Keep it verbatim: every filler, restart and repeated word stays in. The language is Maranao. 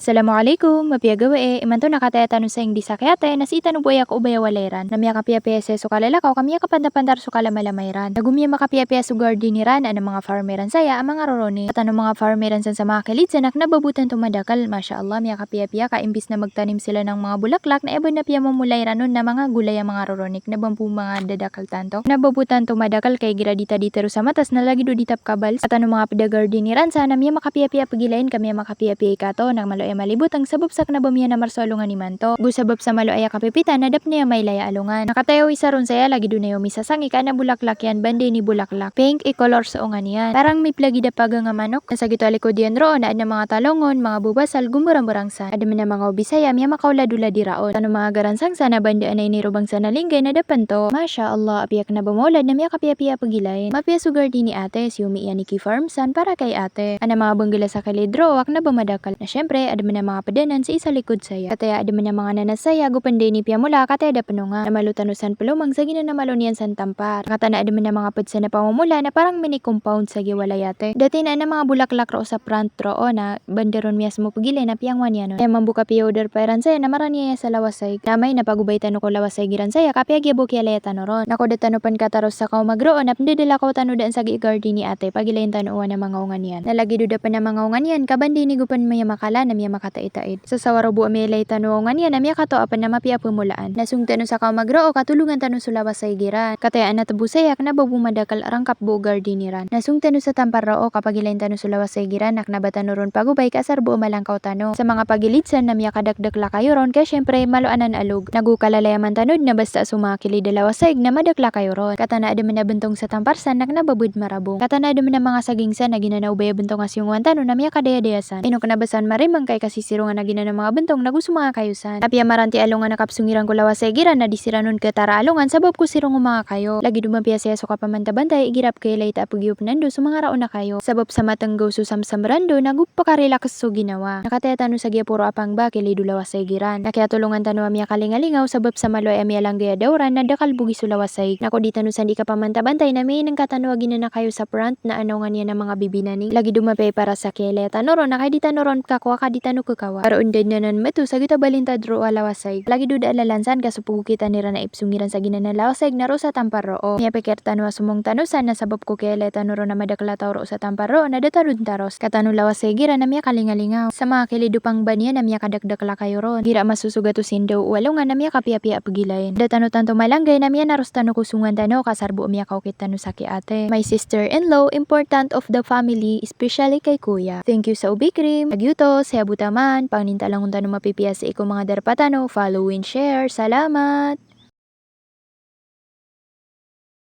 Assalamu alaikum, mapiya gawii. Imanto na kataya tano sa ingdi sa ki ate, na sii tano bo aya kaobaya walay iran. Na miyakapiyapiya saya so kalalakaw, ka miyakapantapantar so kalamalama iran. Nago miyamakapiyapiya so garden iran, a manga farm iran saya a manga roronik. Tano manga farm iran san sa manga kilid san na kna ba bo tanto madakl. Masha Allah, miyakapiyapiya ka imbis na magtanim sila ng manga bulaklak, na aya bo na piyamomola iran on na manga golay a manga roronik. Kna ba bo manga dadakl tanto. Kna ba bo tanto madakl ka igira di ta di tero sa matas na lagid o di ta pkabals. Tano manga pd a garden iran san na miyamakapiyapiya a pgilain ka miyamakapiyapiya i kato, na malo aya malibotng sabap sa kna ba miyanamar so alongan imanto. Go sabap sa malo aya kapipitan na da pn aya mailay a alongan. Na kataya o isa ron saya lagid o na aya o misasangi ka na bolaklak iyan, bandi ini bolaklak. Pink i color so onga niyan. Parang miplagid a pagang a manok. Na sa gioto a likod iyan roo na adn a manga talong on, manga bobasal, gomborangborang san. Adn a manga obi saya, miyamakaoladolad iraon. Tano manga garansang san na bandi a na inirobang san a linggay na da pn to. Masha Allah, apiya kna ba maolad na miyakapiyapiya a pgilain. Mapiya so garden i ate, si Omi iyan i ki-farm san para kay ate. Adn a manga bngl a sa kilid roo a kna ba madakl. Na siyempre, adn a manga pd anan sii sa likod saya. Kataya adn a manga nanas saya, go pn da ini piyamola, kataya da pn onga. Na malo tano san plomang sa giyanan a malo niyan san tampar. Kataan a adn a manga pd san a pamomola, na parang mini compound sa giya walay ate. Da tinan a manga bolaklak roo sa front roo na bandi ron miyasmo pgilay na piyangwan iyan on. Aya mambo ka piya-order pa iran saya na marani aya sa lawas a ig. Na amay na pagobay tano ko lawas a ig iran saya, ka piyagiya bo kiyalaya tano ron. Na ko da tano pn kataros sa kaomag roo na pndadalakaw tano daan sa giya garden i ate, pagilain tano o adn a manga onga niyan. Na lagid o da pn a manga onga niyan, ka bandi ini go pn miyamakala na miyamakataitaid. Sa sawaro bo a miyailay tano a onga niyan na miyakatoa pn a mapiya a pmolaan. Na song tano sa kaomag roo ka tolongan tano so lawas a ig iran. Kataya adn a tbo saya a kna ba bo madakl a rangkap bo o garden iran. Na song tano sa tampar roo ka pagilain tano so lawas a ig iran, na kna ba tano ron pagobay ka asar bo a malangkaw tano. Sa manga pagilid san na miyakadakdakl a kayo ron, kaya siyempre, malo anan a log. Nago kalalayaman tano dn a basta so manga kilid a lawas a ig na madakl a kayo ron. Kataan a adn a bntong sa tampar san na kna ba bo dn marabong. Kataan a adn a manga saging san na giyanan a obay a bntong a siyongowan tano na miyakadayadaya san. Ino kna ba san marimang ka ikasisirong a giyanan a manga bntong nago so manga kayo san. Apiya maranti a alongan a kapsong iran ko lawas a ig iran na di siran on ktara a alongan sabap ko sirong o manga kayo. Lagid o mapiya saya so kapamantabantay igira pkailay ta a pgiyopen ando so manga raon a kayo. Sabap sa matnggaw so samsam rando nago pkarelaks so ginawa. Na kataya tano sa giya poro a pangba a kilid o lawas a ig iran. Na kiyatolongan tano a miyakalingalingaw sabap sa malo aya miyalanggay a dawran na da kalbogi so lawas a ig. Na ko di tano san di kapamantabantay na miyainngka tano a giyanan a kayo sa front na adn a onga niyan a manga bibinani. Lagid o mapiya i para sa kiyailaya tano ron, na kay di tano ron pkakowa ka di tano kekawa. Aro ndad na nan meto sa gita balintad roo a lawas a ig. Lagid o da a lalan san ka so pgokita niran a ipsong iran sa giyanan a lawas a ig na roo sa tampar roo. Miyapikir tano a somong tano san na sabap ko kiyailaya tano ron a madakl a taw roo sa tampar roo na da tano dn taros. Kataan o lawas a ig iran na miyakalingalingaw. Sa manga kilid o pangba niyan na miyakadakdakl a kayo ron. Igira masosogat o sindaw o alongan na miyakapiyapiya a pgilain. Da tano tanto malanggay na miyanaros tano ko songowan tano ka asar bo a miyakaokit tano sa ki ate. My sister-in-law, important of the family, especially kay kuya. Thank you sa Obi Cream. Lagid oto, saya bo taman, pangnin ta langon tano mapipiya sii ko manga darpa tano, follow and share. Salamat!